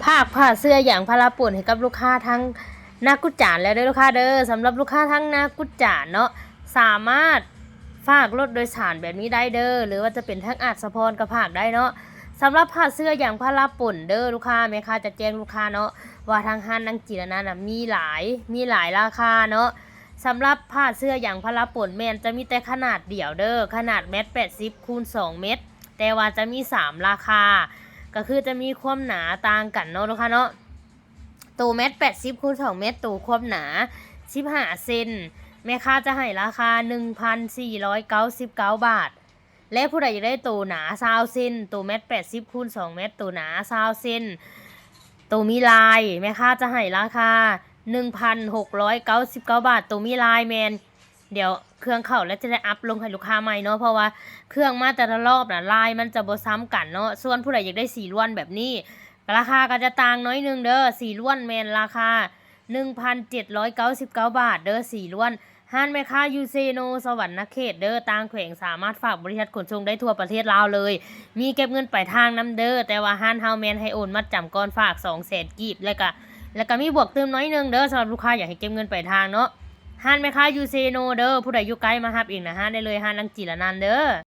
ພາກຜ້າເຊື້ອຢາງພາລາປົ່ນໃຫ້ກັບລູກຄ້າທາງນາກຸດຈານແລ້ວເດີລູກຄ້າເດີ. ສຳລັບລູກຄ້າທາງນາກຸດຈານເນາະ ສາມາດຝາກລົດໂດຍສານແບບນີ້ໄດ້ເດີ ຫຼືວ່າຈະເປັນທາງອາດສະພອນກໍຝາກໄດ້ເນາະ. ສຳລັບຜ້າເຊື້ອຢາງພາລາປົ່ນເດີລູກຄ້າ, ແມ່ຄ້າຈະແຈ້ງລູກຄ້າເນາະ ວ່າທາງຮ້ານນາງຈີລະນັນນະ ມີຫຼາຍ ມີຫຼາຍລາຄາເນາະ. ສຳລັບຜ້າເຊື້ອຢາງພາລາປົ່ນແມ່ນຈະມີແຕ່ຂະໜາດດຽວເດີ, ຂະໜາດແມັດແປດສິບຄູນສອງແມັດ, ແຕ່ວ່າຈະມີສາມລາຄາ ກໍຄືຈະມີຄວາມໜາຕ່າງກັນເນາະລູກຄ້າເນາະ. ໂຕແມັດແປດສິບຄູນສອງແມັດ, ໂຕຄວາມໜາສິບຫ້າເຊັນ, ແມ່ຄ້າຈະໃຫ້ລາຄາໜຶ່ງພັນສີ່ຮ້ອຍເກົ້າສິບເກົ້າບາດ. ແລະ ຜູ້ໃດຢາກໄດ້ໂຕໜາຊາວເຊັນ, ໂຕແມັດແປດສິບຄູນສອງແມັດ, ໂຕໜາຊາວເຊັນ, ໂຕມີລາຍ, ແມ່ຄ້າຈະໃຫ້ລາຄາໜຶ່ງພັນຫົກຮ້ອຍເກົ້າສິບເກົ້າບາດ. ໂຕມີລາຍແມ່ນ ດຽວເຄື່ອງເຂົ້າແລ້ວຈະໄດ້ອັບລົງໃຫ້ລູກຄ້າໃໝ່ເນາະ, ເພາະວ່າເຄື່ອງມາແຕ່ລະລອບນະ ລາຍມັນຈະບໍ່ຊ້ຳກັນເນາະ. ສ່ວນຜູ້ໃດຢາກໄດ້ສີລ້ວນແບບນີ້ ລາຄາກໍຈະຕ່າງໜ້ອຍໜຶ່ງເດີ. ສີລ້ວນແມ່ນລາຄາໜຶ່ງພັນເຈັດຮ້ອຍເກົ້າສິບເກົ້າບາດເດີ ສີລ້ວນ. ຮ້ານແມ່ຄ້າຢູ່ເຊໂນ ສະຫວັນນະເຂດເດີ ຕ່າງແຂວງ ສາມາດຝາກບໍລິສັດຂົນສົ່ງໄດ້ທົ່ວປະເທດລາວເລີຍ. ມີເກັບເງິນປາຍທາງນຳເດີ, ແຕ່ວ່າຮ້ານເຮົາແມ່ນໃຫ້ໂອນມັດຈຳກ່ອນຝາກສອງແສນກີບ, ແລ້ວກະ ແລ້ວກະມີບວກຕື່ມໜ້ອຍໜຶ່ງເດີ ສຳລັບລູກຄ້າຢາກໃຫ້ເກັບເງິນປາຍທາງເນາະ. ຮ້ານແມ່ຄ້າຢູ່ເຊໂນເດີ, ຜູ້ໃດຢູ່ໃກ້ມາຮັບເອງໜ້າຮ້ານໄດ້ເລີຍ, ຮ້ານນາງຈີລະນັນເດີ.